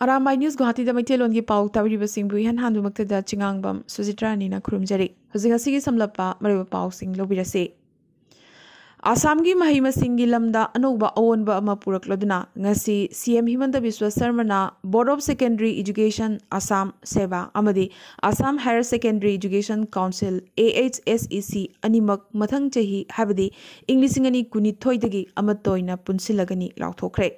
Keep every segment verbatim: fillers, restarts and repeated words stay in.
Arambai news ꯒꯨꯋꯥꯍꯥꯇꯤꯗ ꯃꯩꯇꯩꯂꯣꯟꯒꯤ ꯄꯥꯎ ꯇꯥꯕꯤꯔꯤꯕꯁꯤꯡꯕꯨ ꯏꯍꯥꯟ ꯍꯥꯟꯗꯨꯃꯛꯇꯗ ꯆꯤꯉꯥꯡꯕꯝ ꯁꯨꯖꯤꯇ꯭ꯔꯥꯅꯤꯅ ꯈꯨꯔꯨꯝꯖꯔꯤ꯫ ꯍꯧꯖꯤꯛ ꯉꯁꯤꯒꯤ ꯁꯝꯂꯞꯄ ꯃꯔꯨꯑꯣꯏꯕ ꯄꯥꯎꯁꯤꯡ ꯂꯧꯕꯤꯔꯁꯤ꯫ ꯑꯁꯥꯝꯒꯤ ꯃꯍꯩ ꯃꯁꯤꯡꯒꯤ ꯂꯝꯗ ꯑꯅꯧꯕ ꯑꯑꯣꯟꯕ ꯑꯃ ꯄꯨꯔꯛꯂꯗꯨꯅ ꯉꯁꯤ ꯁꯤ M ꯍꯤꯃꯟꯇ Visva ꯁꯔꯃꯅ Board of Secondary Education Assam, ꯁꯦꯕꯥ ꯑꯃꯗꯤ Assam Higher Secondary Education Council, A H S E C, ꯑꯅꯤꯃꯛ ꯃꯊꯪ ꯆꯍꯤ, ꯍꯥꯏꯕꯗꯤ ꯏꯪ ꯂꯤꯁꯤꯡ ꯑꯅꯤ ꯀꯨꯟꯅꯤꯊꯣꯏꯗꯒꯤ ꯑꯃꯠꯇ ꯑꯣꯏꯅ ꯄꯨꯟꯁꯤꯜꯂꯒꯅꯤ ꯂꯥꯎꯊꯣꯛꯈ꯭ꯔꯦ꯫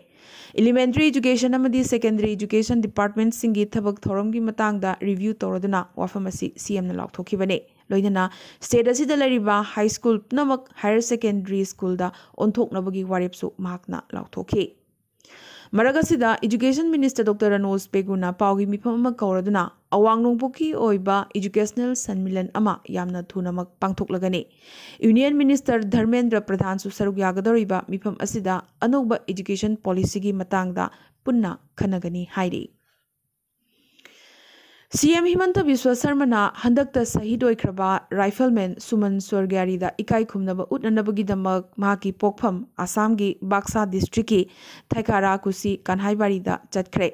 Elementary Education ꯑꯃꯗꯤ Secondary Education Departmentꯁꯤꯡꯒꯤ ꯊꯕꯛ ꯊꯧꯔꯝꯒꯤ ꯃꯇꯥꯡꯗ review ꯇꯧꯔꯗꯨꯅ ꯋꯥꯐꯝ ꯑꯁꯤ ꯁꯤ ꯑꯦꯝꯅ ꯂꯥꯎꯊꯣꯛꯈꯤꯕꯅꯤ꯫ ꯂꯣꯏꯅꯅ state ꯑꯁꯤꯗ ꯂꯩꯔꯤꯕ high school ꯄꯨꯝꯅꯃꯛ higher secondary schoolꯗ ꯑꯣꯟꯊꯣꯛꯅꯕꯒꯤ ꯋꯥꯔꯦꯞꯁꯨ ꯃꯍꯥꯛꯅ ꯂꯥꯎꯊꯣꯛꯈꯤ꯫ ꯃꯔꯛ ꯑꯁꯤꯗ Education Minister Doctor ꯔꯅꯣꯖ ꯄꯦꯒꯨꯅ ꯄꯥꯎꯒꯤ ꯃꯤꯐꯝ ꯑꯃ ꯀꯧꯔꯗꯨꯅ ꯑꯋꯥꯡ ꯅꯣꯡꯄꯣꯛꯀꯤ ꯑꯣꯏꯕ educational ꯁꯟꯃꯤꯂꯟ ꯑꯃ ꯌꯥꯝꯅ ꯊꯨꯅꯃꯛ ꯄꯥꯡꯊꯣꯛꯂꯒꯅꯤ꯫ Union Minister ꯙꯔꯃꯦꯟꯗ꯭ꯔ ꯄ꯭ꯔꯙꯥꯟꯁꯨ ꯁꯔꯨꯛ ꯌꯥꯒꯗꯧꯔꯤꯕ ꯃꯤꯐꯝ ꯑꯁꯤꯗ ꯑꯅꯧꯕ education policyꯒꯤ ꯃꯇꯥꯡꯗ ꯄꯨꯟꯅ ꯈꯟꯅꯒꯅꯤ ꯍꯥꯏꯔꯤ꯫ ꯁꯤ ꯑꯦꯝ ꯍꯤꯃꯟꯇ ꯕꯤꯁ꯭ꯋ ꯁꯔꯃꯅ ꯍꯟꯗꯛꯇ ꯁꯍꯤꯗ ꯑꯣꯏꯈ꯭ꯔꯕ rifleman ꯁꯨꯃꯟ ꯁ꯭ꯋꯔꯒꯤꯌꯥꯔꯤꯗ ꯏꯀꯥꯏ ꯈꯨꯝꯅꯕ ꯎꯠꯅꯅꯕꯒꯤꯗꯃꯛ ꯃꯍꯥꯛꯀꯤ ꯄꯣꯛꯐꯝ ꯑꯁꯥꯝꯒꯤ ꯕꯥꯛꯁꯥ districtꯀꯤ ꯊꯥꯏꯀꯥꯔꯥ ꯀꯨꯁꯤ ꯀꯥꯟꯍꯥꯏꯕꯥꯔꯤꯗ ꯆꯠꯈ꯭ꯔꯦ꯫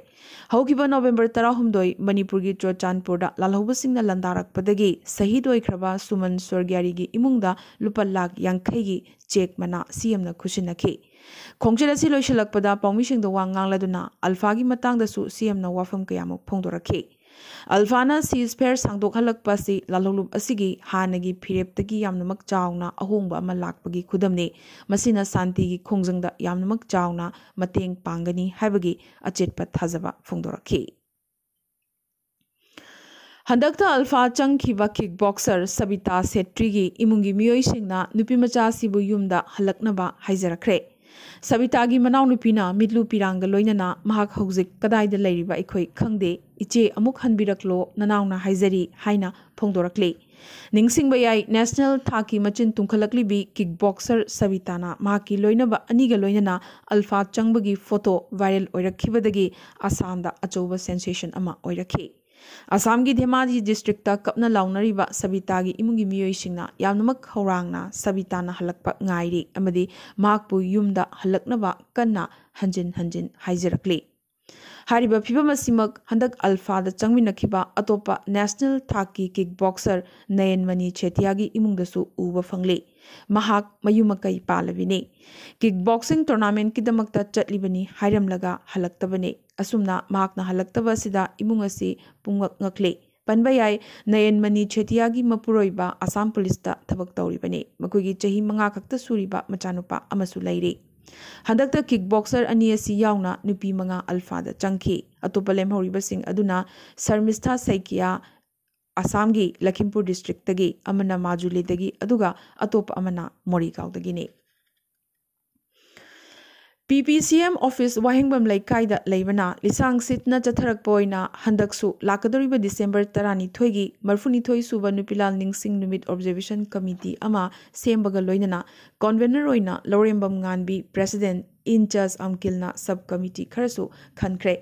ꯍꯧꯈꯤꯕ ꯅꯣꯕꯦꯝꯕꯔ ꯇꯔꯥꯍꯨꯝꯗꯣꯏ ꯃꯅꯤꯄꯨꯔꯒꯤ ꯆꯨꯔꯆꯥꯟꯄꯨꯔꯗ ꯂꯥꯜꯍꯧꯕꯁꯤꯡꯅ ꯂꯥꯟꯗꯥꯔꯛꯄꯗꯒꯤ ꯁꯍꯤꯗ ꯑꯣꯏꯈ꯭ꯔꯕ ꯁꯨꯃꯟ ꯁ꯭ꯋꯔꯒꯤꯌꯥꯔꯤꯒꯤ ꯏꯃꯨꯡꯗ ꯂꯨꯄꯥ ꯂꯥꯈ ꯌꯥꯡꯈꯩꯒꯤ cheque ꯃꯅꯥ ꯁꯤ ꯑꯦꯝꯅ ꯈꯨꯠꯁꯤꯟꯅꯈꯤ꯫ ꯈꯣꯡꯆꯠ ꯑꯁꯤ ꯂꯣꯏꯁꯤꯜꯂꯛꯄꯗ ꯄꯥꯎꯃꯤꯁꯤꯡꯗ ꯋꯥ ꯉꯥꯡꯂꯗꯨꯅ ꯑꯜꯐꯥꯒꯤ ꯃꯇꯥꯡꯗꯁꯨ ꯁꯤ ꯑꯦꯝꯅ ꯋꯥꯐꯝ ꯀꯌꯥꯃꯨꯛ ꯐꯣꯡꯗꯣꯔꯛꯈꯤ꯫ ꯑꯜꯐꯥꯅ ceasefire ꯁꯥꯡꯗꯣꯛꯍꯜꯂꯛꯄ ꯑꯁꯤ ꯂꯥꯜꯍꯧꯂꯨꯞ ꯑꯁꯤꯒꯤ ꯍꯥꯟꯅꯒꯤ ꯐꯤꯔꯦꯞꯇꯒꯤ ꯌꯥꯝꯅꯃꯛ ꯆꯥꯎꯅ ꯑꯍꯣꯡꯕ ꯑꯃ ꯂꯥꯛꯄꯒꯤ ꯈꯨꯗꯝꯅꯤ꯫ ꯃꯁꯤꯅ ꯁꯥꯟꯇꯤꯒꯤ ꯈꯣꯡꯖꯪꯗ ꯌꯥꯝꯅꯃꯛ ꯆꯥꯎꯅ ꯃꯇꯦꯡ ꯄꯥꯡꯒꯅꯤ ꯍꯥꯏꯕꯒꯤ ꯑꯆꯦꯠꯄ ꯊꯥꯖꯕ ꯐꯣꯡꯗꯣꯔꯛꯈꯤ꯫ ꯍꯟꯗꯛꯇ ꯑꯜꯐꯥ ꯆꯪꯈꯤꯕ kick boxer ꯁꯕꯤꯇꯥ ꯁꯦꯇ꯭ꯔꯤꯒꯤ ꯏꯃꯨꯡꯒꯤ ꯃꯤꯑꯣꯏꯁꯤꯡꯅ ꯅꯨꯄꯤꯃꯆꯥ ꯑꯁꯤꯕꯨ ꯌꯨꯝꯗ ꯍꯜꯂꯛꯅꯕ ꯍꯥꯏꯖꯔꯛꯈ꯭ꯔꯦ꯫ ꯁꯕꯤꯇꯥꯒꯤ ꯃꯅꯥꯎꯅꯨꯄꯤꯅ ꯃꯤꯠꯂꯨ ꯄꯤꯔꯥꯡꯒ ꯂꯣꯏꯅꯅ ꯃꯍꯥꯛ ꯍꯧꯖꯤꯛ ꯀꯗꯥꯏꯗ ꯂꯩꯔꯤꯕ ꯑꯩꯈꯣꯏ ꯈꯪꯗꯦ, ꯏꯆꯦ ꯑꯃꯨꯛ ꯍꯟꯕꯤꯔꯛꯂꯣ, ꯅꯅꯥꯎꯅ ꯍꯥꯏꯖꯔꯤ ꯍꯥꯏꯅ ꯐꯣꯡꯗꯣꯔꯛꯂꯤ꯫ ꯅꯤꯡꯁꯤꯡꯕ ꯌꯥꯏ, national ꯊꯥꯛꯀꯤ ꯃꯆꯤꯟ ꯇꯨꯝꯈꯠꯂꯛꯂꯤꯕꯤ kick boxer ꯁꯕꯤꯇꯥꯅ ꯃꯍꯥꯛꯀꯤ ꯂꯣꯏꯅꯕ ꯑꯅꯤꯒ ꯂꯣꯏꯅꯅ ꯑꯜꯐꯥ ꯆꯪꯕꯒꯤ photo viral ꯑꯣꯏꯔꯛꯈꯤꯕꯗꯒꯤ ꯑꯁꯥꯝꯗ ꯑꯆꯧꯕ sensation ꯑꯃ ꯑꯣꯏꯔꯛꯈꯤ꯫ ꯑꯁꯥꯝꯒꯤ ꯙꯦꯃꯥꯖꯤ districtꯇ ꯀꯞꯅ ꯂꯥꯎꯅꯔꯤꯕ ꯁꯕꯤꯇꯥꯒꯤ ꯏꯃꯨꯡꯒꯤ ꯃꯤꯑꯣꯏꯁꯤꯡꯅ ꯌꯥꯝꯅꯃꯛ ꯈꯧꯔꯥꯡꯅ ꯁꯕꯤꯇꯥꯅ ꯍꯜꯂꯛꯄ ꯉꯥꯏꯔꯤ ꯑꯃꯗꯤ ꯃꯍꯥꯛꯄꯨ ꯌꯨꯝꯗ ꯍꯜꯂꯛꯅꯕ ꯀꯟꯅ ꯍꯟꯖꯤꯟ ꯍꯟꯖꯤꯟ ꯍꯥꯏꯖꯔꯛꯂꯤ꯫ ꯍꯥꯏꯔꯤꯕ ꯐꯤꯚꯝ ꯑꯁꯤꯃꯛ ꯍꯟꯗꯛ ꯑꯜꯐꯥꯗ ꯆꯪꯃꯤꯟꯅꯈꯤꯕ ꯑꯇꯣꯞꯄ ꯅꯦꯁꯅꯦꯜ ꯊꯥꯛꯀꯤ ꯀꯤꯛ ꯕꯣꯛꯁꯔ ꯅꯌꯟꯃꯅꯤ ꯆꯦꯇꯤꯌꯥꯒꯤ ꯏꯃꯨꯡꯗꯁꯨ ꯎꯕ ꯐꯪꯂꯦ꯫ ꯃꯍꯥꯛ ꯃꯌꯨꯝ ꯃꯀꯩ ꯄꯥꯜꯂꯕꯤꯅꯤ꯫ ꯀꯤꯛ ꯕꯣꯛꯁꯤꯡ ꯇꯣꯔꯅꯥꯃꯦꯟꯠꯀꯤꯗꯃꯛꯇ ꯆꯠꯂꯤꯕꯅꯤ ꯍꯥꯏꯔꯝꯂꯒ ꯍꯜꯂꯛꯇꯕꯅꯤ꯫ ꯑꯁꯨꯝꯅ ꯃꯍꯥꯛꯅ ꯍꯜꯂꯛꯇꯕ ꯑꯁꯤꯗ ꯏꯃꯨꯡ ꯑꯁꯤ ꯄꯨꯡꯉꯛ ꯉꯛꯂꯦ꯫ ꯄꯟꯕ ꯌꯥꯏ, ꯅꯌꯟꯃꯅꯤ ꯆꯦꯇꯤꯌꯥꯒꯤ ꯃꯄꯨꯔꯣꯏꯕ ꯑꯁꯥꯝ ꯄꯨꯂꯤꯁꯇ ꯊꯕꯛ ꯇꯧꯔꯤꯕꯅꯤ꯫ ꯃꯈꯣꯏꯒꯤ ꯆꯍꯤ ꯃꯉꯥ ꯈꯛꯇ ꯁꯨꯔꯤꯕ ꯃꯆꯥꯅꯨꯄꯥ ꯑꯃꯁꯨ ꯂꯩꯔꯤ꯫ ꯍꯟꯗꯛꯇ ꯀꯤꯛ ꯕꯣꯛꯁꯔ ꯑꯅꯤ ꯑꯁꯤ ꯌꯥꯎꯅ ꯅꯨꯄꯤ ꯃꯉꯥ ꯑꯜꯐꯥꯗ ꯆꯪꯈꯤ꯫ ꯑꯇꯣꯞꯄ ꯂꯦꯝꯍꯧꯔꯤꯕꯁꯤꯡ ꯑꯗꯨꯅ ꯁꯔꯃꯤꯁꯊꯥ ꯁꯩꯀꯤꯌꯥ, ꯑꯁꯥꯝꯒꯤ ꯂꯈꯤꯝꯄꯨꯔ ꯗꯤꯁꯇ꯭ꯔꯤꯛꯇꯒꯤ, ꯑꯃꯅ ꯃꯥꯖꯨꯂꯤꯗꯒꯤ, ꯑꯗꯨꯒ ꯑꯇꯣꯞꯄ ꯑꯃꯅ ꯃꯣꯔꯤꯒꯥꯎꯗꯒꯤꯅꯤ꯫ ꯄꯤ ꯄꯤ ꯁꯤ ꯑꯦꯝ ꯑꯣꯐꯤꯁ ꯋꯥꯍꯦꯡꯕꯝ ꯂꯩꯀꯥꯏꯗ ꯂꯩꯕꯅ ꯂꯤꯁꯥꯡ ꯁꯤꯠꯅ ꯆꯠꯊꯔꯛꯄ ꯑꯣꯏꯅ ꯍꯟꯗꯛꯁꯨ ꯂꯥꯛꯀꯗꯧꯔꯤꯕ ꯗꯤꯁꯦꯝꯕꯔ ꯇꯔꯥꯅꯤꯊꯣꯏꯒꯤ ꯃꯔꯤꯐꯨꯅꯤꯊꯣꯏ ꯁꯨꯕ ꯅꯨꯄꯤꯂꯥꯜ ꯅꯤꯡꯁꯤꯡ ꯅꯨꯃꯤꯠ ꯑꯣꯕꯖꯔꯕꯦꯁꯟ ꯀꯃꯤꯇꯤ ꯑꯃ ꯁꯦꯝꯕꯒ ꯂꯣꯏꯅꯅ ꯀꯣꯟꯚꯦꯅꯔ ꯑꯣꯏꯅ ꯂꯧꯔꯦꯝꯕꯝ ꯉꯥꯟꯕꯤ, ꯄ꯭ꯔꯦꯁꯤꯗꯦꯟꯠ, ꯏꯟꯆꯥꯔꯖ ꯑꯝꯀꯤꯜꯅ ꯁꯕ ꯀꯃꯤꯇꯤ ꯈꯔꯁꯨ ꯈꯟꯈ꯭ꯔꯦ꯫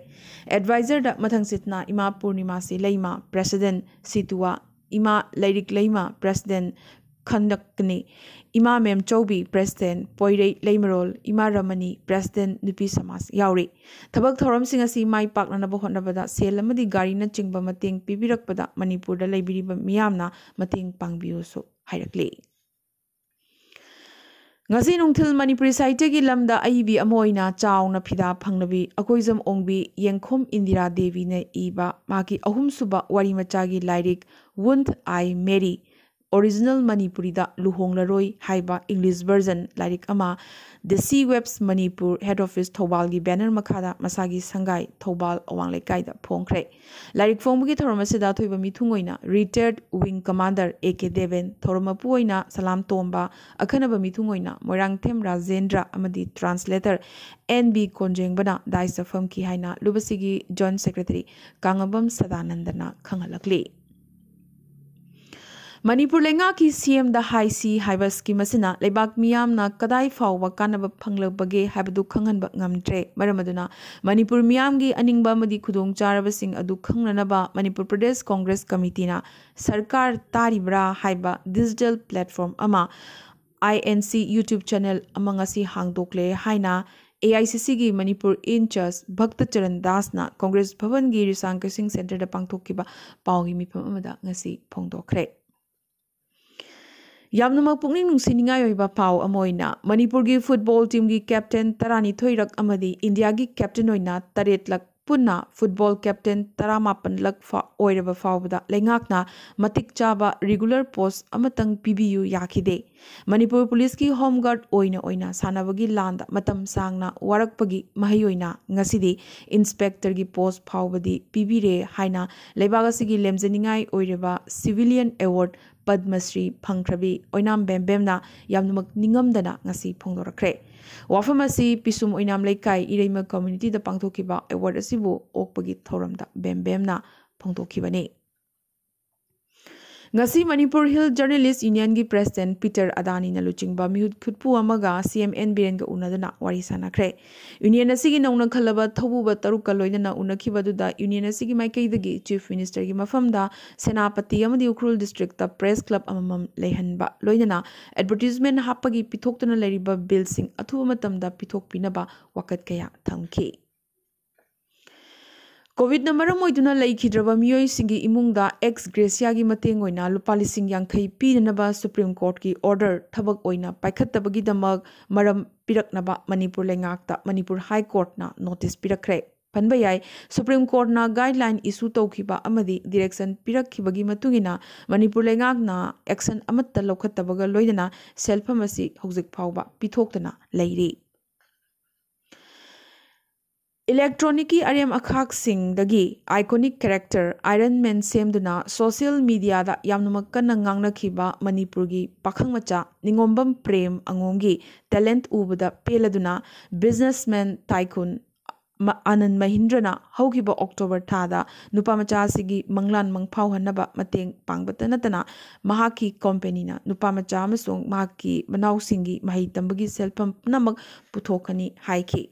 ꯑꯦꯗꯚꯥꯏꯖꯔꯗ ꯃꯊꯪꯁꯤꯠꯅ ꯏꯃꯥ ꯄꯨꯔꯅꯤꯃꯥꯁꯤ ꯂꯩꯃ, ꯄ꯭ꯔꯦꯁꯤꯗꯦꯟꯠ, ꯁꯤꯇꯨꯋꯥ, ꯏꯃꯥ ꯂꯥꯏꯔꯤꯛ ꯂꯩꯃ, ꯄ꯭ꯔꯦꯁꯤꯗꯦꯟꯠ, ꯈꯟꯗꯛꯅꯤ꯫ ꯏꯃꯥ ꯃꯦꯝꯆꯧꯕꯤ, ꯄ꯭ꯔꯦꯁꯤꯗꯦꯟꯠ, ꯄꯣꯏꯔꯩ ꯂꯩꯃꯔꯣꯜ, ꯏꯃꯥ ꯔꯃꯅꯤ, ꯄ꯭ꯔꯦꯁꯤꯗꯦꯟꯠ, ꯅꯨꯄꯤ ꯁꯃꯥꯖ ꯌꯥꯎꯔꯤ꯫ ꯊꯕꯛ ꯊꯧꯔꯝꯁꯤꯡ ꯑꯁꯤ ꯃꯥꯏ ꯄꯥꯛꯅꯅꯕ ꯍꯣꯠꯅꯕꯗ ꯁꯦꯜ ꯑꯃꯗꯤ ꯒꯥꯔꯤꯅꯆꯤꯡꯕ ꯃꯇꯦꯡ ꯄꯤꯕꯤꯔꯛꯄꯗ ꯃꯅꯤꯄꯨꯔꯗ ꯂꯩꯕꯤꯔꯤꯕ ꯃꯤꯌꯥꯝꯅ ꯃꯇꯦꯡ ꯄꯥꯡꯕꯤꯌꯨꯁꯨ ꯍꯥꯏꯔꯛꯂꯤ꯫ ꯉꯁꯤ ꯅꯨꯡꯊꯤꯜ ꯃꯅꯤꯄꯨꯔꯤ ꯁꯥꯍꯤꯇ꯭ꯌꯒꯤ ꯂꯝꯗ ꯑꯏꯕꯤ ꯑꯃ ꯑꯣꯏꯅ ꯆꯥꯎꯅ ꯐꯤꯗꯥ ꯐꯪꯂꯕꯤ ꯑꯀꯣꯏꯖꯝ ꯑꯣꯡꯕꯤ ꯌꯦꯡꯈꯣꯝ ꯏꯟꯗꯤꯔꯥ ꯗꯦꯕꯤꯅ ꯏꯕ ꯃꯍꯥꯛꯀꯤ ꯑꯍꯨꯝꯁꯨꯕ ꯋꯥꯔꯤ ꯃꯆꯥꯒꯤ ꯂꯥꯏꯔꯤꯛ Won't I Marry, ꯑꯣꯔꯤꯖꯤꯅꯦꯜ ꯃꯅꯤꯄꯨꯔꯤꯗ ꯂꯨꯍꯣꯡꯂꯔꯣꯏ ꯍꯥꯏꯕ ꯏꯪꯂꯤꯁ ꯚꯔꯖꯟ ꯂꯥꯏꯔꯤꯛ ꯑꯃ ꯗꯤ ꯁꯤ ꯋꯦꯕꯁ ꯃꯅꯤꯄꯨꯔ, ꯍꯦꯗ ꯑꯣꯐꯤꯁ ꯊꯧꯕꯥꯜꯒꯤ ꯕꯦꯅꯔ ꯃꯈꯥꯗ ꯃꯁꯥꯒꯤ ꯁꯪꯒꯥꯏ ꯊꯧꯕꯥꯜ ꯑꯋꯥꯡ ꯂꯩꯀꯥꯏꯗ ꯐꯣꯡꯈ꯭ꯔꯦ꯫ ꯂꯥꯏꯔꯤꯛ ꯐꯣꯡꯕꯒꯤ ꯊꯧꯔꯝ ꯑꯁꯤꯗ ꯑꯊꯣꯏꯕ ꯃꯤꯊꯨꯡ ꯑꯣꯏꯅ ꯔꯤꯇꯥꯌꯔꯗ wing commander A K Deben, ꯊꯧꯔꯝ ꯃꯄꯨ ꯑꯣꯏꯅ ꯁꯂꯥꯝ ꯇꯣꯝꯕ, ꯑꯈꯟꯅꯕ ꯃꯤꯊꯨꯡ ꯑꯣꯏꯅ ꯃꯣꯏꯔꯥꯡꯊꯦꯝ ꯔꯥꯖꯦꯟꯗ꯭ꯔ ꯑꯃꯗꯤ ꯇ꯭ꯔꯥꯟꯁꯂꯦꯇꯔ ꯑꯦꯟ ꯕꯤ ꯀꯣꯟꯖꯦꯡꯕꯅ ꯗꯥꯏꯁꯇ ꯐꯝꯈꯤ ꯍꯥꯏꯅ ꯂꯨꯕꯁꯤꯒꯤ ꯖꯣꯏꯟꯠ ꯁꯦꯀ꯭ꯔꯦꯇꯔꯤ ꯀꯥꯉꯕꯝ ꯁꯗꯥꯅꯟꯗꯅ ꯈꯪꯍꯜꯂꯛꯂꯤ꯫ ꯃꯅꯤꯄꯨꯔ ꯂꯩꯉꯥꯛꯀꯤ ꯁꯤ ꯑꯦꯝꯗ ꯍꯥꯏꯁꯤ ꯍꯥꯏꯕ ꯁ꯭ꯀꯤꯝ ꯑꯁꯤꯅ ꯂꯩꯕꯥꯛ ꯃꯤꯌꯥꯝꯅ ꯀꯗꯥꯏ ꯐꯥꯎꯕ ꯀꯥꯟꯅꯕ ꯐꯪꯂꯕꯒꯦ ꯍꯥꯏꯕꯗꯨ ꯈꯪꯍꯟꯕ ꯉꯝꯗ꯭ꯔꯦ꯫ ꯃꯔꯝ ꯑꯗꯨꯅ ꯃꯅꯤꯄꯨꯔ ꯃꯤꯌꯥꯝꯒꯤ ꯑꯅꯤꯡꯕ ꯑꯃꯗꯤ ꯈꯨꯗꯣꯡꯆꯥꯔꯕꯁꯤꯡ ꯑꯗꯨ ꯈꯪꯅꯅꯕ ꯃꯅꯤꯄꯨꯔ ꯄ꯭ꯔꯗꯦꯁ ꯀꯣꯡꯒ꯭ꯔꯦꯁ ꯀꯃꯤꯇꯤꯅ ꯁꯔꯀꯥꯔ ꯇꯥꯔꯤꯕ꯭ꯔꯥ ꯍꯥꯏꯕ ꯗꯤꯖꯤꯇꯦꯜ ꯄ꯭ꯂꯦꯠꯐꯣꯔꯝ ꯑꯃ, ꯑꯥꯏ ꯑꯦꯟ ꯁꯤ YouTube ꯆꯦꯅꯦꯜ ꯑꯃ ꯉꯁꯤ ꯍꯥꯡꯗꯣꯛꯂꯦ ꯍꯥꯏꯅ ꯑꯦ ꯑꯥꯏ ꯁꯤ ꯁꯤꯒꯤ ꯃꯅꯤꯄꯨꯔ in charge ꯚꯛꯇ ꯆꯔꯟ ꯗꯥꯁꯅ ꯀꯣꯡꯒ꯭ꯔꯦꯁ ꯚꯕꯟꯒꯤ ꯔꯤꯁꯥꯡ ꯀꯩꯁꯤꯡ ꯁꯦꯟꯇꯔꯗ ꯄꯥꯡꯊꯣꯛꯈꯤꯕ ꯄꯥꯎꯒꯤ ꯃꯤꯐꯝ ꯑꯃꯗ ꯉꯁꯤ ꯐꯣꯡꯗꯣꯛꯈ꯭ꯔꯦ꯫ ꯌꯥꯝꯅꯃꯛ ꯄꯨꯛꯅꯤꯡ ꯅꯨꯡꯁꯤꯅꯤꯡꯉꯥꯏ ꯑꯣꯏꯕ ꯄꯥꯎ ꯑꯃ ꯑꯣꯏꯅ, ꯃꯅꯤꯄꯨꯔꯒꯤ ꯐꯨꯠꯕꯣꯜ ꯇꯤꯝꯒꯤ ꯀꯦꯞꯇꯦꯟ ꯇꯔꯥꯅꯤꯊꯣꯏꯔꯛ ꯑꯃꯗꯤ ꯏꯟꯗꯤꯌꯥꯒꯤ ꯀꯦꯞꯇꯦꯟ ꯑꯣꯏꯅ ꯇꯔꯦꯠꯂꯛ ꯄꯨꯟꯅ ꯐꯨꯠꯕꯣꯜ ꯀꯦꯞꯇꯦꯟ ꯇꯔꯥꯃꯥꯄꯟꯂꯛ ꯐꯥ-, ꯑꯣꯏꯔꯕ ꯐꯥꯎꯕꯗ ꯂꯩꯉꯥꯛꯅ ꯃꯇꯤꯛ ꯆꯥꯕ ꯔꯤꯒꯨꯂꯔ ꯄꯣꯁ ꯑꯃꯇꯪ ꯄꯤꯕꯤꯌꯨ ꯌꯥꯈꯤꯗꯦ꯫ ꯃꯅꯤꯄꯨꯔ ꯄꯨꯂꯤꯁꯀꯤ ꯍꯣꯝ ꯒꯥꯔꯗ ꯑꯣꯏꯅ ꯑꯣꯏꯅ ꯁꯥꯟꯅꯕꯒꯤ ꯂꯥꯟꯗ ꯃꯇꯝ ꯁꯥꯡꯅ ꯋꯥꯔꯛꯄꯒꯤ ꯃꯍꯩ ꯑꯣꯏꯅ ꯉꯁꯤꯗꯤ ꯏꯟꯁꯄꯦꯛꯇꯔꯒꯤ ꯄꯣꯁ ꯐꯥꯎꯕꯗꯤ ꯄꯤꯕꯤꯔꯦ ꯍꯥꯏꯅ ꯂꯩꯕꯥꯛ ꯑꯁꯤꯒꯤ ꯂꯦꯝꯖꯅꯤꯡꯉꯥꯏ ꯑꯣꯏꯔꯕ ꯁꯤꯚꯤꯂꯤꯌꯟ ꯑꯦꯋꯥꯔꯗ ꯄꯗꯃꯁ꯭ꯔꯤ ꯐꯪꯈ꯭ꯔꯕꯤ ꯑꯣꯏꯅꯥꯝ ꯕꯦꯝꯕꯦꯝꯅ ꯌꯥꯝꯅꯃꯛ ꯅꯤꯡꯉꯝꯗꯅ ꯉꯁꯤ ꯐꯣꯡꯗꯣꯔꯛꯈ꯭ꯔꯦ꯫ ꯋꯥꯐꯝ ꯑꯁꯤ ꯄꯤꯁꯨꯝ ꯑꯣꯏꯅꯥꯝ ꯂꯩꯀꯥꯏ ꯏꯔꯩꯃ ꯀꯝꯃ꯭ꯌꯨꯅꯤꯇꯤꯗ ꯄꯥꯡꯊꯣꯛꯈꯤꯕ ꯑꯦꯋꯥꯔꯗ ꯑꯁꯤꯕꯨ ꯑꯣꯛꯄꯒꯤ ꯊꯧꯔꯝꯗ ꯕꯦꯝꯕꯦꯝꯅ ꯐꯣꯡꯗꯣꯛꯈꯤꯕꯅꯤ꯫ ꯉꯁꯤ ꯃꯅꯤꯄꯨꯔ ꯍꯤꯜ ꯖꯔꯅꯦꯂꯤꯁ ꯌꯨꯅꯤꯌꯟꯒꯤ ꯄ꯭ꯔꯦꯁꯤꯗꯦꯟꯠ ꯄꯤꯇꯔ ꯑꯗꯥꯅꯤꯅ ꯂꯨꯆꯤꯡꯕ ꯃꯤꯍꯨꯠ ꯈꯨꯠꯄꯨ ꯑꯃꯒ ꯁꯤ ꯑꯦꯝ ꯑꯦꯟ ꯕꯤꯔꯦꯟꯒ ꯎꯅꯗꯨꯅ ꯋꯥꯔꯤ ꯁꯥꯟꯅꯈ꯭ꯔꯦ꯫ ꯌꯨꯅꯤꯌꯟ ꯑꯁꯤꯒꯤ ꯅꯧꯅ ꯈꯜꯂꯕ ꯊꯧꯕꯨꯕ ꯇꯔꯨꯛꯀ ꯂꯣꯏꯅꯅ ꯎꯅꯈꯤꯕ ꯑꯗꯨꯗ ꯌꯨꯅꯤꯌꯟ ꯑꯁꯤꯒꯤ ꯃꯥꯏꯀꯩꯗꯒꯤ ꯆꯤꯐ ꯃꯤꯅꯤꯁꯇꯔꯒꯤ ꯃꯐꯝꯗ ꯁꯦꯅꯥꯄꯇꯤ ꯑꯃꯗꯤ ꯎꯈ꯭ꯔꯨꯜ ꯗꯤꯁꯇ꯭ꯔꯤꯛꯇ ꯄ꯭ꯔꯦꯁ ꯀ꯭ꯂꯕ ꯑꯃꯃꯝ ꯂꯩꯍꯟꯕ, ꯂꯣꯏꯅꯅ ꯑꯦꯗꯚꯔꯇꯤꯖꯃꯦꯟꯠ ꯍꯥꯞꯄꯒꯤ ꯄꯤꯊꯣꯛꯇꯨꯅ ꯂꯩꯔꯤꯕ ꯕꯤꯜꯁꯤꯡ ꯑꯊꯨꯕ ꯃꯇꯝꯗ ꯄꯤꯊꯣꯛꯄꯤꯅꯕ ꯋꯥꯀꯠ ꯀꯌꯥ ꯊꯝꯈꯤ꯫ ꯀꯣꯚꯤꯗꯅ ꯃꯔꯝ ꯑꯣꯏꯗꯨꯅ ꯂꯩꯈꯤꯗ꯭ꯔꯕ ꯃꯤꯑꯣꯏꯁꯤꯡꯒꯤ ꯏꯃꯨꯡꯗ ꯑꯦꯛꯁ ꯒ꯭ꯔꯦꯁꯤꯌꯥꯒꯤ ꯃꯇꯦꯡ ꯑꯣꯏꯅ ꯂꯨꯄꯥ ꯂꯤꯁꯤꯡ ꯌꯥꯡꯈꯩ ꯄꯤꯅꯅꯕ ꯁꯨꯄ꯭ꯔꯤꯝ ꯀꯣꯔꯠꯀꯤ ꯑꯣꯔꯗꯔ ꯊꯕꯛ ꯑꯣꯏꯅ ꯄꯥꯏꯈꯠꯇꯕꯒꯤꯗꯃꯛ ꯃꯔꯝ ꯄꯤꯔꯛꯅꯕ ꯃꯅꯤꯄꯨꯔ ꯂꯩꯉꯥꯛꯇ ꯃꯅꯤꯄꯨꯔ ꯍꯥꯏ ꯀꯣꯔꯠꯅ ꯅꯣꯇꯤꯁ ꯄꯤꯔꯛꯈ꯭ꯔꯦ꯫ ꯄꯟꯕ ꯌꯥꯏ, ꯁꯨꯄ꯭ꯔꯤꯝ ꯀꯣꯔꯠꯅ ꯒꯥꯏꯗꯂꯥꯏꯟ ꯏꯁꯨ ꯇꯧꯈꯤꯕ ꯑꯃꯗꯤ ꯗꯤꯔꯦꯛꯁꯟ ꯄꯤꯔꯛꯈꯤꯕꯒꯤ ꯃꯇꯨꯡ ꯏꯟꯅ ꯃꯅꯤꯄꯨꯔ ꯂꯩꯉꯥꯛꯅ ꯑꯦꯛꯁꯟ ꯑꯃꯠꯇ ꯂꯧꯈꯠꯇꯕꯒ ꯂꯣꯏꯅꯅ ꯁꯦꯜꯐꯝ ꯑꯁꯤ ꯍꯧꯖꯤꯛ ꯐꯥꯎꯕ ꯄꯤꯊꯣꯛꯇꯅ ꯂꯩꯔꯤ꯫ ꯏꯂꯦꯛꯇ꯭ꯔꯣꯅꯤꯛꯀꯤ ꯑꯔꯦꯝ ꯑꯈꯥꯛꯁꯤꯡꯗꯒꯤ ꯑꯥꯏꯀꯣꯅꯤꯛ ꯀꯦꯔꯦꯛꯇꯔ ꯑꯥꯏꯔꯟ ꯃꯦꯟ ꯁꯦꯝꯗꯨꯅ ꯁꯣꯁꯤꯌꯦꯜ ꯃꯤꯗꯤꯌꯥꯗ ꯌꯥꯝꯅꯃꯛ ꯀꯟꯅ ꯉꯥꯡꯅꯈꯤꯕ ꯃꯅꯤꯄꯨꯔꯒꯤ ꯄꯥꯈꯪ ꯃꯆꯥ ꯅꯤꯉꯣꯝꯕꯝ ꯄ꯭ꯔꯦꯝ ꯑꯉꯣꯝꯒꯤ ꯇꯦꯂꯦꯟꯠ ꯎꯕꯗ ꯄꯦꯜꯂꯗꯨꯅ ꯕꯤꯖꯤꯅꯦꯁꯃꯦꯟ ꯇꯥꯏꯀꯨꯟ ꯃ-, ꯑꯥꯅꯟ ꯃꯍꯤꯟꯗ꯭ꯔꯅ ꯍꯧꯈꯤꯕ ꯑꯣꯛꯇꯣꯕꯔ ꯊꯥꯗ ꯅꯨꯄꯥ ꯃꯆꯥ ꯑꯁꯤꯒꯤ ꯃꯪꯂꯥꯟ ꯃꯪꯐꯥꯎꯍꯟꯅꯕ ꯃꯇꯦꯡ ꯄꯥꯡꯕꯇ ꯅꯠꯇꯅ ꯃꯍꯥꯛꯀꯤ ꯀꯣꯝꯄꯦꯅꯤꯅ ꯅꯨꯄꯥ ꯃꯆꯥ ꯑꯃꯁꯨꯡ ꯃꯍꯥꯛꯀꯤ ꯃꯅꯥꯎꯁꯤꯡꯒꯤ ꯃꯍꯩ ꯇꯝꯕꯒꯤ ꯁꯦꯜꯐꯝ ꯄꯨꯝꯅꯃꯛ ꯄꯨꯊꯣꯛꯀꯅꯤ ꯍꯥꯏꯈꯤ꯫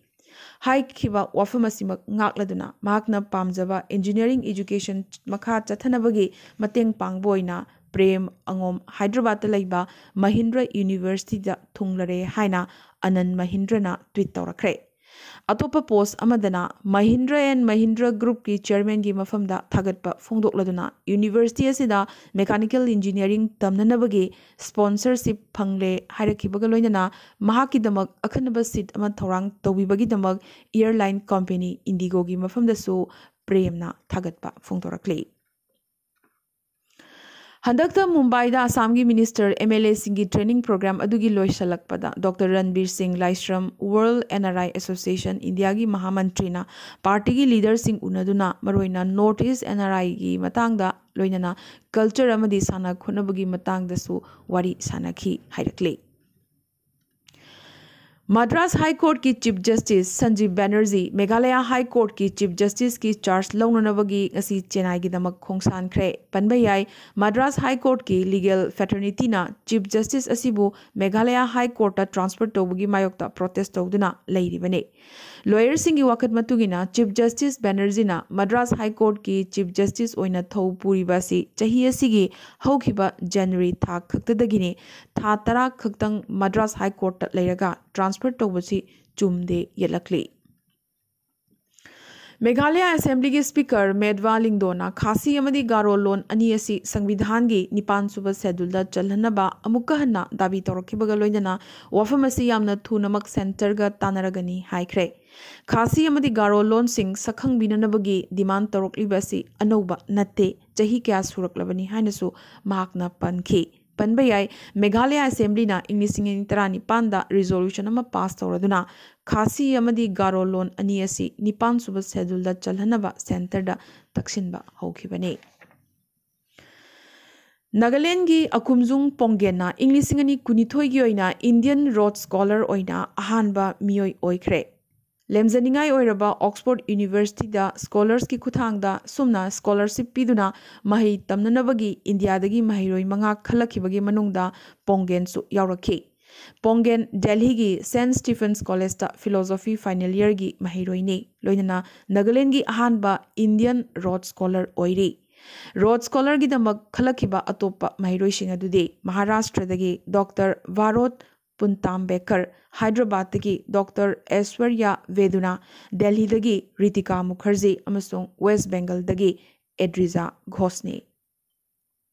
ꯍꯥꯏꯈꯤꯕ ꯋꯥꯐꯝ ꯑꯁꯤꯃꯛ ꯉꯥꯛꯂꯗꯨꯅ ꯃꯍꯥꯛꯅ ꯄꯥꯝꯖꯕ ꯏꯟꯖꯤꯅꯤꯌꯥꯔꯤꯡ ꯏꯖꯨꯀꯦꯁꯟ ꯃꯈꯥ ꯆꯠꯊꯅꯕꯒꯤ ꯃꯇꯦꯡ ꯄꯥꯡꯕ ꯑꯣꯏꯅ ꯄ꯭ꯔꯦꯝ ꯑꯉꯣꯝ ꯍꯥꯏꯗ꯭ꯔꯕꯥꯗꯇ ꯂꯩꯕ ꯃꯍꯤꯟꯗ꯭ꯔ ꯌꯨꯅꯤꯚꯔꯁꯤꯇꯤꯗ ꯊꯨꯡꯂꯔꯦ ꯍꯥꯏꯅ ꯑꯅꯟ ꯃꯍꯤꯟꯗ꯭ꯔꯅ ꯇ꯭ꯋꯤꯠ ꯇꯧꯔꯛꯈ꯭ꯔꯦ꯫ ꯑꯇꯣꯞꯄ ꯄꯣꯁ ꯑꯃꯗꯅ, ꯃꯍꯤꯟꯗ꯭ꯔ ꯑꯦꯟ ꯃꯍꯤꯟꯗ꯭ꯔ ꯒ꯭ꯔꯨꯞꯀꯤ ꯆꯤꯌꯔꯃꯦꯟꯒꯤ ꯃꯐꯝꯗ ꯊꯥꯒꯠꯄ ꯐꯣꯡꯗꯣꯛꯂꯗꯨꯅ, ꯌꯨꯅꯤꯚꯔꯁꯤꯇꯤ ꯑꯁꯤꯗ ꯃꯦꯀꯥꯅꯤꯀꯦꯜ ꯏꯟꯖꯤꯅꯤꯌꯥꯔꯤꯡ ꯇꯝꯅꯅꯕꯒꯤ ꯁ꯭ꯄꯣꯟꯁꯔꯁꯤꯞ ꯐꯪꯂꯦ ꯍꯥꯏꯔꯛꯈꯤꯕꯒ ꯂꯣꯏꯅꯅ ꯃꯍꯥꯛꯀꯤꯗꯃꯛ ꯑꯈꯟꯅꯕ ꯁꯤꯠ ꯑꯃ ꯊꯧꯔꯥꯡ ꯇꯧꯕꯤꯕꯒꯤꯗꯃꯛ ꯑꯦꯌꯔꯂꯥꯏꯟ ꯀꯝꯄꯦꯅꯤ ꯏꯟꯗꯤꯒꯣꯒꯤ ꯃꯐꯝꯗꯁꯨ ꯄ꯭ꯔꯦꯝꯅ ꯊꯥꯒꯠꯄ ꯐꯣꯡꯗꯣꯔꯛꯂꯤ꯫ ꯍꯟꯗꯛꯇ ꯃꯨꯝꯕꯥꯏꯗ ꯑꯁꯥꯝꯒꯤ ꯃꯤꯅꯤꯁꯇꯔ, ꯑꯦꯝ ꯑꯦꯜ ꯑꯦꯁꯤꯡꯒꯤ ꯇ꯭ꯔꯦꯅꯤꯡ ꯄ꯭ꯔꯣꯒ꯭ꯔꯥꯝ ꯑꯗꯨꯒꯤ ꯂꯣꯏꯁꯤꯜꯂꯛꯄꯗ doctor Ranbir Singh Laishram, world N R I association ꯏꯟꯗꯤꯌꯥꯒꯤ ꯃꯍꯥꯃꯟꯇ꯭ꯔꯤꯅ ꯄꯥꯔꯇꯤꯒꯤ ꯂꯤꯗꯔꯁꯤꯡ ꯎꯅꯗꯨꯅ ꯃꯔꯨꯑꯣꯏꯅ ꯅꯣꯔꯠ ꯏꯁ ꯑꯦꯟ ꯑꯥꯔ ꯑꯥꯏꯒꯤ ꯃꯇꯥꯡꯗ, ꯂꯣꯏꯅꯅ ꯀꯜꯆꯔ ꯑꯃꯗꯤ ꯁꯥꯟꯅ ꯈꯣꯠꯅꯕꯒꯤ ꯃꯇꯥꯡꯗꯁꯨ ꯋꯥꯔꯤ ꯁꯥꯅꯈꯤ ꯍꯥꯏꯔꯛꯂꯤ꯫ ꯃꯗ꯭ꯔꯥꯁ ꯍꯥꯏ ꯀꯣꯔꯠꯀꯤ ꯆꯤꯐ ꯖꯁꯇꯤꯁ ꯁꯟꯖꯤꯕ ꯕꯦꯅꯔꯖꯤ ꯃꯦꯘꯥꯂꯌꯥ ꯍꯥꯏ ꯀꯣꯔꯠꯀꯤ ꯆꯤꯐ ꯖꯁꯇꯤꯁꯀꯤ ꯆꯥꯔꯖ ꯂꯧꯅꯅꯕꯒꯤ ꯉꯁꯤ ꯆꯦꯟꯅꯥꯏꯒꯤꯗꯃꯛ ꯈꯣꯡꯁꯥꯟꯈ꯭ꯔꯦ꯫ ꯄꯟꯕ ꯌꯥꯏ, ꯃꯗ꯭ꯔꯥꯁ ꯍꯥꯏ ꯀꯣꯔꯠꯀꯤ ꯂꯤꯒꯦꯜ ꯐꯦꯇꯔꯅꯤꯇꯤꯅ ꯆꯤꯐ ꯖꯁꯇꯤꯁ ꯑꯁꯤꯕꯨ ꯃꯦꯘꯥꯂꯌꯥ ꯍꯥꯏ ꯀꯣꯔꯠꯇ ꯇ꯭ꯔꯥꯟꯁꯐꯔ ꯇꯧꯕꯒꯤ ꯃꯥꯌꯣꯛꯇ ꯄ꯭ꯔꯣꯇꯦꯁ ꯇꯧꯗꯨꯅ ꯂꯩꯔꯤꯕꯅꯤ꯫ ꯂꯣꯌꯔꯁꯤꯡꯒꯤ ꯋꯥꯀꯠ ꯃꯇꯨꯡ ꯏꯟꯅ, ꯆꯤꯐ ꯖꯁꯇꯤꯁ ꯕꯦꯅꯔꯖꯤꯅ ꯃꯗ꯭ꯔꯥꯁ ꯍꯥꯏ ꯀꯣꯔꯠꯀꯤ ꯆꯤꯐ ꯖꯁꯇꯤꯁ ꯑꯣꯏꯅ ꯊꯧ ꯄꯨꯔꯤꯕ ꯑꯁꯤ ꯆꯍꯤ ꯑꯁꯤꯒꯤ ꯍꯧꯈꯤꯕ ꯖꯅꯋꯥꯔꯤ ꯊꯥ ꯈꯛꯇꯗꯒꯤꯅꯤ꯫ ꯊꯥ ꯇꯔꯥ ꯈꯛꯇꯪ ꯃꯗ꯭ꯔꯥꯁ ꯍꯥꯏ ꯀꯣꯔꯠꯇ ꯂꯩꯔꯒ ꯇ꯭ꯔꯥꯟꯁꯐꯔ ꯇꯧꯕꯁꯤ ꯆꯨꯝꯗꯦ ꯌꯦꯠꯂꯛꯂꯤ꯫ ꯃꯦꯘꯥꯂꯌꯥ ꯑꯦꯁꯦꯝꯕ꯭ꯂꯤꯒꯤ ꯁ꯭ꯄꯤꯀꯔ ꯃꯦꯗꯋꯥ ꯂꯤꯡꯗꯣꯅ ꯈꯥꯁꯤ ꯑꯃꯗꯤ ꯒꯥꯔꯣ ꯂꯣꯟ ꯑꯅꯤ ꯑꯁꯤ ꯁꯪꯕꯤꯙꯥꯟꯒꯤ ꯅꯤꯄꯥꯟ ꯁꯨꯕ ꯁꯦꯗꯨꯜꯗ ꯆꯜꯍꯟꯅꯕ ꯑꯃꯨꯛꯀ ꯍꯟꯅ ꯗꯥꯕꯤ ꯇꯧꯔꯛꯈꯤꯕꯒ ꯂꯣꯏꯅꯅ ꯋꯥꯐꯝ ꯑꯁꯤ ꯌꯥꯝꯅ ꯊꯨꯅꯃꯛ ꯁꯦꯟꯇꯔꯒ ꯇꯥꯟꯅꯔꯒꯅꯤ ꯍꯥꯏꯈ꯭ꯔꯦ꯫ ꯈꯥꯁꯤ ꯑꯃꯗꯤ ꯒꯥꯔꯣ ꯂꯣꯟꯁꯤꯡ ꯁꯛꯈꯪꯕꯤꯅꯅꯕꯒꯤ ꯗꯤꯃꯥꯟ ꯇꯧꯔꯛꯂꯤꯕ ꯑꯁꯤ ꯑꯅꯧꯕ ꯅꯠꯇꯦ, ꯆꯍꯤ ꯀꯌꯥ ꯁꯨꯔꯛꯂꯕꯅꯤ ꯍꯥꯏꯅꯁꯨ ꯃꯍꯥꯛꯅ ꯄꯟꯈꯤ꯫ ꯄꯟꯕ ꯌꯥꯏ, ꯃꯦꯘꯥꯂꯌꯥ ꯑꯦꯁꯦꯝꯕ꯭ꯂꯤꯅ ꯏꯪ ꯂꯤꯁꯤꯡ ꯑꯅꯤ ꯇꯔꯥꯅꯤꯄꯥꯟꯗ ꯔꯤꯖꯣꯂꯨꯁꯟ ꯑꯃ ꯄꯥꯁ ꯇꯧꯔꯗꯨꯅ ꯈꯥꯁꯤ ꯑꯃꯗꯤ ꯒꯥꯔꯣ ꯂꯣꯟ ꯑꯅꯤ ꯑꯁꯤ ꯅꯤꯄꯥꯟ ꯁꯨꯕ ꯁꯦꯗꯨꯜꯗ ꯆꯜꯍꯟꯅꯕ ꯁꯦꯟꯇꯔꯗ ꯇꯛꯁꯤꯟꯕ ꯍꯧꯈꯤꯕꯅꯤ꯫ ꯅꯥꯒꯥꯂꯦꯟꯒꯤ ꯑꯀꯨꯝꯖꯨꯡ ꯄꯣꯡꯒꯦꯟꯅ ꯏꯪ ꯂꯤꯁꯤꯡ ꯑꯅꯤ ꯀꯨꯟꯅꯤꯊꯣꯏꯒꯤ ꯑꯣꯏꯅ ꯏꯟꯗꯤꯌꯟ ꯔꯣꯗ ꯁ꯭ꯀꯣꯂꯔ ꯑꯣꯏꯅ ꯑꯍꯥꯟꯕ ꯃꯤꯑꯣꯏ ꯑꯣꯏꯈ꯭ꯔꯦ꯫ ꯂꯦꯝꯖꯅꯤꯡꯉꯥꯏ ꯑꯣꯏꯔꯕ ꯑꯣꯛꯁꯐꯣꯔꯗ ꯌꯨꯅꯤꯚꯔꯁꯤꯇꯤꯗ ꯁ꯭ꯀꯣꯂꯔꯁꯀꯤ ꯈꯨꯠꯊꯥꯡꯗ ꯁꯨꯝꯅ ꯁ꯭ꯀꯣꯂꯔꯁꯤꯞ ꯄꯤꯗꯨꯅ ꯃꯍꯩ ꯇꯝꯅꯅꯕꯒꯤ ꯏꯟꯗꯤꯌꯥꯗꯒꯤ ꯃꯍꯩꯔꯣꯏ ꯃꯉꯥ ꯈꯜꯂꯛꯈꯤꯕꯒꯤ ꯃꯅꯨꯡꯗ ꯄꯣꯡꯒꯦꯟꯁꯨ ꯌꯥꯎꯔꯛꯈꯤ꯫ ꯄꯣꯡꯒꯦꯟ ꯗꯦꯜꯍꯤꯒꯤ ꯁꯦꯟꯠ ꯁ꯭ꯇꯤꯐꯦꯟꯁ ꯀꯣꯂꯦꯖꯇ ꯐꯤꯂꯣꯁꯣꯐꯤ ꯐꯥꯏꯅꯦꯜ ꯏꯌꯔꯒꯤ ꯃꯍꯩꯔꯣꯏꯅꯤ, ꯂꯣꯏꯅꯅ ꯅꯥꯒꯥꯂꯦꯟꯒꯤ ꯑꯍꯥꯟꯕ ꯏꯟꯗꯤꯌꯟ ꯔꯣꯗ ꯁ꯭ꯀꯣꯂꯔ ꯑꯣꯏꯔꯤ꯫ ꯔꯣꯗ ꯁ꯭ꯀꯣꯂꯔꯒꯤꯗꯃꯛ ꯈꯜꯂꯛꯈꯤꯕ ꯑꯇꯣꯞꯄ ꯃꯍꯩꯔꯣꯏꯁꯤꯡ ꯑꯗꯨꯗꯤ ꯃꯍꯥꯔꯥꯁꯇ꯭ꯔꯗꯒꯤ ꯗꯣꯛꯇꯔ ꯚꯥꯔꯣꯠ ꯄꯨꯟꯇꯥꯝꯕꯦꯀꯔ, ꯍꯥꯏꯗ꯭ꯔꯕꯥꯗꯇꯒꯤ ꯗꯣꯛꯇꯔ ꯑꯦꯁ꯭ꯋꯔꯌꯥ ꯚꯦꯗꯨꯅꯥ, ꯗꯦꯜꯍꯤꯗꯒꯤ ꯔꯤꯇꯤꯀꯥ ꯃꯨꯈꯔꯖꯤ ꯑꯃꯁꯨꯡ ꯋꯦꯁ꯭ꯠ ꯕꯦꯡꯒꯜꯗꯒꯤ ꯑꯦꯗ꯭ꯔꯤꯖꯥ ꯘꯣꯁꯅꯤ꯫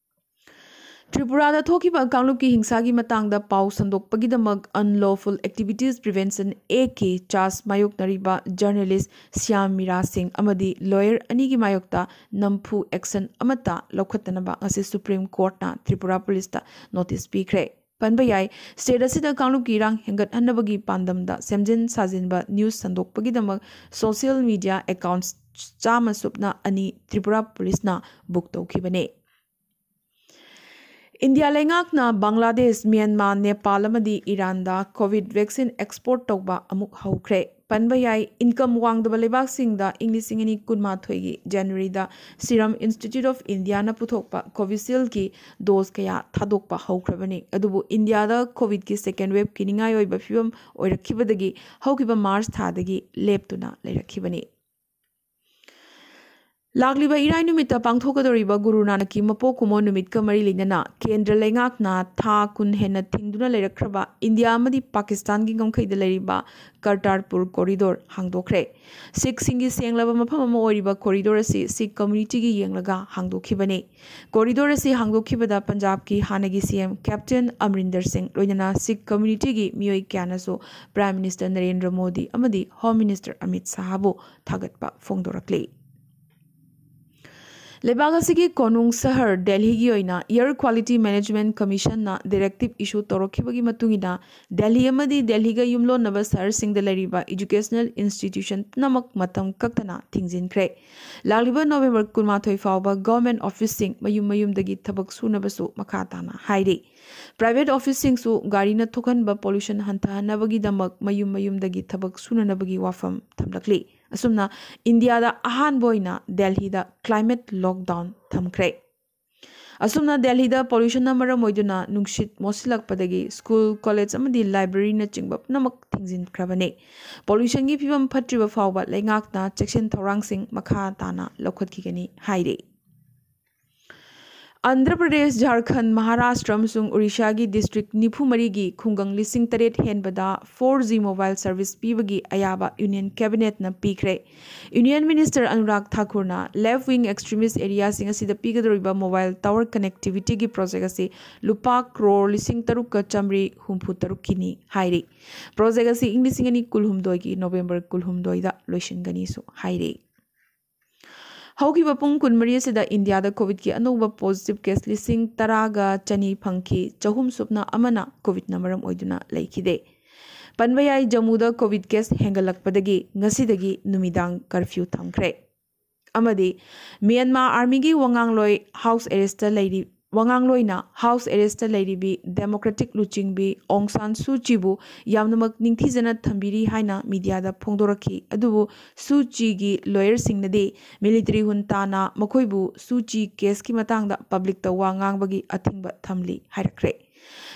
ꯇ꯭ꯔꯤꯄꯨꯔꯥꯗ ꯊꯣꯛꯈꯤꯕ ꯀꯥꯡꯂꯨꯞꯀꯤ ꯍꯤꯡꯁꯥꯒꯤ ꯃꯇꯥꯡꯗ ꯄꯥꯎ ꯁꯟꯗꯣꯛꯄꯒꯤꯗꯃꯛ Unlawful Activities Prevention Act ꯀꯤ ꯆꯥꯔꯖ ꯃꯥꯌꯣꯛꯅꯔꯤꯕ ꯖꯔꯅꯦꯂꯤꯁ꯭ꯠ ꯁ꯭ꯌꯥꯝ ꯃꯤꯔꯥ ꯁꯤꯡ ꯑꯃꯗꯤ ꯂꯣꯌꯔ ꯑꯅꯤꯒꯤ ꯃꯥꯌꯣꯛꯇ ꯅꯝꯐꯨ ꯑꯦꯛꯁꯟ ꯑꯃꯠꯇ ꯂꯧꯈꯠꯇꯅꯕ ꯉꯁꯤ ꯁꯨꯄ꯭ꯔꯤꯝ ꯀꯣꯔꯠꯅ ꯇ꯭ꯔꯤꯄꯨꯔꯥ ꯄꯨꯂꯤꯁꯇ ꯅꯣꯇꯤꯁ ꯄꯤꯈ꯭ꯔꯦ꯫ ꯄꯟꯕ ꯌꯥꯏ, ꯁ꯭ꯇꯦꯠ ꯑꯁꯤꯗ ꯀꯥꯡꯂꯨꯞꯀꯤ ꯏꯔꯥꯡ ꯍꯦꯟꯒꯠꯍꯟꯅꯕꯒꯤ ꯄꯥꯟꯗꯝꯗ ꯁꯦꯝꯖꯤꯟ ꯁꯥꯖꯤꯟꯕ ꯅ꯭ꯌꯨꯁ ꯁꯟꯗꯣꯛꯄꯒꯤꯗꯃꯛ ꯁꯣꯁꯤꯌꯦꯜ ꯃꯤꯗꯤꯌꯥ ꯑꯦꯀꯥꯎꯟꯠ ꯆꯥꯝꯃ ꯁꯨꯞꯅ ꯑꯅꯤ ꯇ꯭ꯔꯤꯄꯨꯔꯥ ꯄꯨꯂꯤꯁꯅ ꯕꯨꯛ ꯇꯧꯈꯤꯕꯅꯤ꯫ ꯏꯟꯗꯤꯌꯥ ꯂꯩꯉꯥꯛꯅ ꯕꯪꯒ꯭ꯂꯥꯗꯦꯁ, ꯃ꯭ꯌꯥꯟꯃꯥꯔ, ꯅꯦꯄꯥꯜ ꯑꯃꯗꯤ ꯏꯔꯥꯟꯗ ꯀꯣꯚꯤꯗ ꯚꯦꯛꯁꯤꯟ ꯑꯦꯛꯁꯄꯣꯔꯠ ꯇꯧꯕ ꯑꯃꯨꯛ ꯍꯧꯈ꯭ꯔꯦ꯫ ꯄꯟꯕ ꯌꯥꯏ, ꯏꯟꯀꯝ ꯋꯥꯡꯗꯕ ꯂꯩꯕꯥꯛꯁꯤꯡꯗ ꯏꯪ ꯂꯤꯁꯤꯡ ꯑꯅꯤ ꯀꯨꯟꯃꯥꯊꯣꯏꯒꯤ ꯖꯅꯋꯥꯔꯤꯗ Serum Institute of Indiaꯅ ꯄꯨꯊꯣꯛꯄ ꯀꯣꯚꯤꯁꯤꯜꯒꯤ ꯗꯣꯁ ꯀꯌꯥ ꯊꯥꯗꯣꯛꯄ ꯍꯧꯈ꯭ꯔꯕꯅꯤ꯫ ꯑꯗꯨꯕꯨ ꯏꯟꯗꯤꯌꯥꯗ ꯀꯣꯚꯤꯗꯀꯤ ꯁꯦꯀꯦꯟ ꯋꯦꯕꯀꯤ ꯅꯤꯡꯉꯥꯏ ꯑꯣꯏꯕ ꯐꯤꯕꯝ ꯑꯣꯏꯔꯛꯈꯤꯕꯗꯒꯤ ꯍꯧꯈꯤꯕ ꯃꯥꯔꯆ ꯊꯥꯗꯒꯤ ꯂꯦꯞꯇꯨꯅ ꯂꯩꯔꯛꯈꯤꯕꯅꯤ꯫ ꯂꯥꯛꯂꯤꯕ ꯏꯔꯥꯏ ꯅꯨꯃꯤꯠꯇ ꯄꯥꯡꯊꯣꯛꯀꯗꯧꯔꯤꯕ ꯒꯨꯔꯨ ꯅꯥꯅꯛꯀꯤ ꯃꯄꯣꯛ ꯀꯨꯝꯑꯣꯟ ꯅꯨꯃꯤꯠꯀ ꯃꯔꯤ ꯂꯩꯅꯅ ꯀꯦꯟꯗ꯭ꯔ ꯂꯩꯉꯥꯛꯅ ꯊꯥ ꯀꯨꯟ ꯍꯦꯟꯅ ꯊꯤꯡꯗꯨꯅ ꯂꯩꯔꯛꯈ꯭ꯔꯕ ꯏꯟꯗꯤꯌꯥ ꯑꯃꯗꯤ ꯄꯥꯀꯤꯁꯇꯥꯟꯒꯤ ꯉꯝꯈꯩꯗ ꯂꯩꯔꯤꯕ ꯀꯔꯇꯥꯔꯄꯨꯔ ꯀꯣꯔꯤꯗꯣꯔ ꯍꯥꯡꯗꯣꯛꯈ꯭ꯔꯦ꯫ ꯁꯤꯈꯁꯤꯡꯒꯤ ꯁꯦꯡꯂꯕ ꯃꯐꯝ ꯑꯃ ꯑꯣꯏꯔꯤꯕ ꯀꯣꯔꯤꯗꯣꯔ ꯑꯁꯤ ꯁꯤꯈ ꯀꯝꯃ꯭ꯌꯨꯅꯤꯇꯤꯒꯤ ꯌꯦꯡꯂꯒ ꯍꯥꯡꯗꯣꯛꯈꯤꯕꯅꯤ꯫ ꯀꯣꯔꯤꯗꯣꯔ ꯑꯁꯤ ꯍꯥꯡꯗꯣꯛꯈꯤꯕꯗ ꯄꯟꯖꯥꯕꯀꯤ ꯍꯥꯟꯅꯒꯤ ꯁꯤ ꯑꯦꯝ ꯀꯦꯞꯇꯦꯟ ꯑꯃꯔꯤꯟꯗꯔ ꯁꯤꯡ, ꯂꯣꯏꯅꯅ ꯁꯤꯈ ꯀꯝꯃ꯭ꯌꯨꯅꯤꯇꯤꯒꯤ ꯃꯤꯑꯣꯏ ꯀꯌꯥꯅꯁꯨ ꯄ꯭ꯔꯥꯏꯝ ꯃꯤꯅꯤꯁꯇꯔ ꯅꯔꯦꯟꯗ꯭ꯔ ꯃꯣꯗꯤ ꯑꯃꯗꯤ ꯍꯣꯝ ꯃꯤꯅꯤꯁꯇꯔ ꯑꯃꯤꯠ ꯁꯥꯍꯕꯨ ꯊꯥꯒꯠꯄ ꯐꯣꯡꯗꯣꯔꯛꯂꯤ꯫ ꯂꯩꯕꯥꯛ ꯑꯁꯤꯒꯤ ꯀꯣꯅꯨꯡ ꯁꯍꯔ ꯗꯦꯜꯍꯤꯒꯤ ꯑꯣꯏꯅ Air Quality Management Commissionꯅ ꯗꯥꯏꯔꯦꯛꯇꯤꯚ ꯏꯁꯨ ꯇꯧꯔꯛꯈꯤꯕꯒꯤ ꯃꯇꯨꯡ ꯏꯟꯅ, ꯗꯦꯜꯍꯤ ꯑꯃꯗꯤ ꯗꯦꯜꯍꯤꯒ ꯌꯨꯝꯂꯣꯟꯅꯕ ꯁꯍꯔꯁꯤꯡꯗ ꯂꯩꯔꯤꯕ ꯏꯗꯨꯀꯦꯁꯅꯦꯜ ꯏꯟꯁꯇꯤꯇ꯭ꯌꯨꯁꯟ ꯄꯨꯝꯅꯃꯛ ꯃꯇꯝ ꯀꯛꯇꯅ ꯊꯤꯡꯖꯤꯟꯈ꯭ꯔꯦ꯫ ꯂꯥꯛꯂꯤꯕ ꯅꯣꯕꯦꯝꯕꯔ ꯀꯨꯟꯃꯥꯊꯣꯏ ꯐꯥꯎꯕ ꯒꯚꯔꯟꯃꯦꯟꯠ ꯑꯣꯐꯤꯁꯁꯤꯡ ꯃꯌꯨꯝ ꯃꯌꯨꯝꯗꯒꯤ ꯊꯕꯛ ꯁꯨꯅꯕꯁꯨ ꯃꯈꯥ ꯇꯥꯅ ꯍꯥꯏꯔꯤ꯫ ꯄ꯭ꯔꯥꯏꯚꯦꯠ ꯑꯣꯐꯤꯁꯁꯤꯡꯁꯨ ꯒꯥꯔꯤꯅ ꯊꯣꯛꯍꯟꯕ ꯄꯣꯂꯨꯁꯟ ꯍꯟꯊꯍꯟꯅꯕꯒꯤꯗꯃꯛ ꯃꯌꯨꯝ ꯃꯌꯨꯝꯗꯒꯤ ꯊꯕꯛ ꯁꯨꯅꯅꯕꯒꯤ ꯋꯥꯐꯝ ꯊꯝꯂꯛꯂꯤ꯫ ꯑꯁꯨꯝꯅ ꯏꯟꯗꯤꯌꯥꯗ ꯑꯍꯥꯟꯕ ꯑꯣꯏꯅ ꯗꯦꯜꯍꯤꯗ ꯀ꯭ꯂꯥꯏꯃꯦꯠ ꯂꯣꯛꯗꯥꯎꯟ ꯊꯝꯈ꯭ꯔꯦ꯫ ꯑꯁꯨꯝꯅ ꯗꯦꯜꯍꯤꯗ ꯄꯣꯂꯨꯁꯟꯅ ꯃꯔꯝ ꯑꯣꯏꯗꯨꯅ ꯅꯨꯡꯁꯤꯠ ꯃꯣꯠꯁꯤꯜꯂꯛꯄꯗꯒꯤ ꯁ꯭ꯀꯨꯜ, ꯀꯣꯂꯦꯖ ꯑꯃꯗꯤ ꯂꯥꯏꯕ꯭ꯔꯦꯔꯤꯅꯆꯤꯡꯕ ꯄꯨꯝꯅꯃꯛ ꯊꯤꯡꯖꯤꯟꯈ꯭ꯔꯕꯅꯤ꯫ ꯄꯣꯂꯨꯁꯟꯒꯤ ꯐꯤꯕꯝ ꯐꯠꯇ꯭ꯔꯤꯕ ꯐꯥꯎꯕ ꯂꯩꯉꯥꯛꯅ ꯆꯦꯛꯁꯤꯟ ꯊꯧꯔꯥꯡꯁꯤꯡ ꯃꯈꯥ ꯇꯥꯅ ꯂꯧꯈꯠꯈꯤꯒꯅꯤ ꯍꯥꯏꯔꯤ꯫ ꯑꯟꯙ꯭ꯔ ꯄ꯭ꯔꯗꯦꯁ, ꯖꯥꯔꯈꯟꯗ, ꯃꯍꯥꯔꯥꯁꯇ꯭ꯔ ꯑꯃꯁꯨꯡ ꯑꯣꯔꯤꯁꯥꯒꯤ ꯗꯤꯁꯇ꯭ꯔꯤꯛ ꯅꯤꯐꯨ ꯃꯔꯤꯒꯤ ꯈꯨꯡꯒꯪ ꯂꯤꯁꯤꯡ ꯇꯔꯦꯠ ꯍꯦꯟꯕꯗ ꯐꯣꯔ ꯖꯤ ꯃꯣꯕꯥꯏꯜ ꯁꯔꯚꯤꯁ ꯄꯤꯕꯒꯤ ꯑꯌꯥꯕ ꯌꯨꯅꯤꯌꯟ ꯀꯦꯕꯤꯅꯦꯠꯅ ꯄꯤꯈ꯭ꯔꯦ꯫ ꯌꯨꯅꯤꯌꯟ ꯃꯤꯅꯤꯁꯇꯔ ꯑꯅꯨꯔꯥꯒ ꯊꯥꯀꯨꯔꯅ ꯂꯦꯐ ꯋꯤꯡ ꯑꯦꯛꯁꯇ꯭ꯔꯤꯃꯤꯁ ꯑꯦꯔꯤꯌꯥꯁꯤꯡ ꯑꯁꯤꯗ ꯄꯤꯒꯗꯧꯔꯤꯕ ꯃꯣꯕꯥꯏꯜ ꯇꯥꯋꯔ ꯀꯅꯦꯛꯇꯤꯚꯤꯇꯤꯒꯤ ꯄ꯭ꯔꯣꯖꯦꯛ ꯑꯁꯤ ꯂꯨꯄꯥ ꯀ꯭ꯔꯣꯔ ꯂꯤꯁꯤꯡ ꯇꯔꯨꯛꯀ ꯆꯥꯃꯔꯤ ꯍꯨꯝꯐꯨ ꯇꯔꯨꯛꯀꯤꯅꯤ ꯍꯥꯏꯔꯤ꯫ ꯄ꯭ꯔꯣꯖꯦꯛ ꯑꯁꯤ ꯏꯪ ꯂꯤꯁꯤꯡ ꯑꯅꯤ ꯀꯨꯟꯍꯨꯝꯗꯣꯏꯒꯤ ꯅꯣꯕꯦꯝꯕꯔ ꯀꯨꯟꯍꯨꯝꯗꯣꯏꯗ ꯂꯣꯏꯁꯤꯟꯒꯅꯤꯁꯨ ꯍꯥꯏꯔꯤ꯫ ꯍꯧꯈꯤꯕ ꯄꯨꯡ ꯀꯨꯟꯃꯔꯤ ꯑꯁꯤꯗ ꯏꯟꯗꯤꯌꯥꯗ ꯀꯣꯚꯤꯗꯀꯤ ꯑꯅꯧꯕ ꯄꯣꯖꯤꯇꯤꯚ ꯀꯦꯁ ꯂꯤꯁꯤꯡ ꯇꯔꯥꯒ ꯆꯅꯤ ꯐꯪꯈꯤ꯫ ꯆꯍꯨꯝ ꯁꯨꯞꯅ ꯑꯃꯅ ꯀꯣꯚꯤꯗꯅ ꯃꯔꯝ ꯑꯣꯏꯗꯨꯅ ꯂꯩꯈꯤꯗꯦ꯫ ꯄꯟꯕ ꯌꯥꯏ, ꯖꯝꯃꯨꯗ ꯀꯣꯚꯤꯗ ꯀꯦꯁ ꯍꯦꯟꯒꯠꯂꯛꯄꯗꯒꯤ ꯉꯁꯤꯗꯒꯤ ꯅꯨꯃꯤꯗꯥꯡ ꯀꯔꯐ꯭ꯌꯨ ꯊꯝꯈ꯭ꯔꯦ꯫ ꯑꯃꯗꯤ ꯃ꯭ꯌꯥꯟꯃꯥꯔ ꯑꯥꯔꯃꯤꯒꯤ ꯋꯥꯉꯥꯡꯂꯣꯏ ꯍꯥꯎꯁ ꯑꯦꯔꯦꯁꯇ ꯂꯩꯔꯤ, ꯋꯥꯉꯥꯡꯂꯣꯏꯅ ꯍꯥꯎꯁ ꯑꯦꯔꯦꯁꯇ ꯂꯩꯔꯤꯕꯤ ꯗꯦꯃꯣꯀ꯭ꯔꯦꯇꯤꯛ ꯂꯨꯆꯤꯡꯕꯤ ꯑꯣꯡ ꯁꯥꯟ ꯁꯨ ꯆꯤꯕꯨ ꯌꯥꯝꯅꯃꯛ ꯅꯤꯡꯊꯤꯖꯅ ꯊꯝꯕꯤꯔꯤ ꯍꯥꯏꯅ ꯃꯤꯗꯤꯌꯥꯗ ꯐꯣꯡꯗꯣꯔꯛꯈꯤ꯫ ꯑꯗꯨꯕꯨ ꯁꯨ ꯆꯤꯒꯤ ꯂꯣꯌꯔꯁꯤꯡꯅꯗꯤ ꯃꯤꯂꯤꯇꯔꯤ ꯍꯨꯟꯇꯥꯅ ꯃꯈꯣꯏꯕꯨ ꯁꯨ ꯆꯤ ꯀꯦꯁꯀꯤ ꯃꯇꯥꯡꯗ ꯄꯕ꯭ꯂꯤꯛꯇ ꯋꯥ ꯉꯥꯡꯕꯒꯤ ꯑꯊꯤꯡꯕ ꯊꯝꯂꯤ ꯍꯥꯏꯔꯛꯈ꯭ꯔꯦ꯫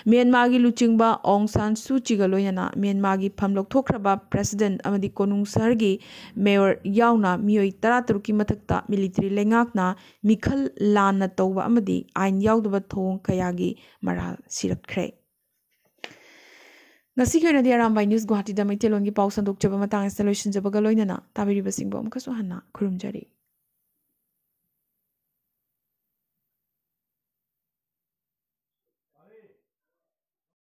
ꯃ꯭ꯌꯥꯟꯃꯥꯔꯒꯤ ꯂꯨꯆꯤꯡꯕ ꯑꯣꯡ ꯁꯥꯟ ꯁꯨ ꯆꯤꯒ ꯂꯣꯏꯅꯅ ꯃ꯭ꯌꯥꯟꯃꯥꯔꯒꯤ ꯐꯝ ꯂꯧꯊꯣꯛꯈ꯭ꯔꯕ ꯄ꯭ꯔꯦꯁꯤꯗꯦꯟꯠ ꯑꯃꯗꯤ ꯀꯣꯅꯨꯡ ꯁꯍꯔꯒꯤ ꯃꯦꯌꯔ ꯌꯥꯎꯅ ꯃꯤꯑꯣꯏ ꯇꯔꯥꯇꯔꯨꯛꯀꯤ ꯃꯊꯛꯇ ꯃꯤꯂꯤꯇꯔꯤ ꯂꯩꯉꯥꯛꯅ ꯃꯤꯈꯜ ꯂꯥꯟꯅ ꯇꯧꯕ ꯑꯃꯗꯤ ꯑꯥꯏꯟ ꯌꯥꯎꯗꯕ ꯊꯧꯑꯣꯡ ꯀꯌꯥꯒꯤ ꯃꯔꯥꯜ ꯁꯤꯔꯛꯈ꯭ꯔꯦ꯫ ꯉꯁꯤꯒꯤ ꯑꯣꯏꯅꯗꯤ ꯑꯔꯥꯝꯕꯥꯏ ꯅ꯭ꯌꯨꯁ ꯒꯨꯋꯥꯍꯥꯇꯤꯗ ꯃꯩꯇꯩꯂꯣꯟꯒꯤ ꯄꯥꯎ ꯁꯟꯗꯣꯛꯆꯕ ꯃꯇꯥꯡ ꯑꯁꯤꯗ ꯂꯣꯏꯁꯤꯟꯖꯕꯒ ꯂꯣꯏꯅꯅ ꯇꯥꯕꯤꯔꯤꯕꯁꯤꯡꯕꯨ ꯑꯃꯨꯛꯀꯁꯨ ꯍꯟꯅ ꯈꯨꯔꯨꯝꯖꯔꯤ꯫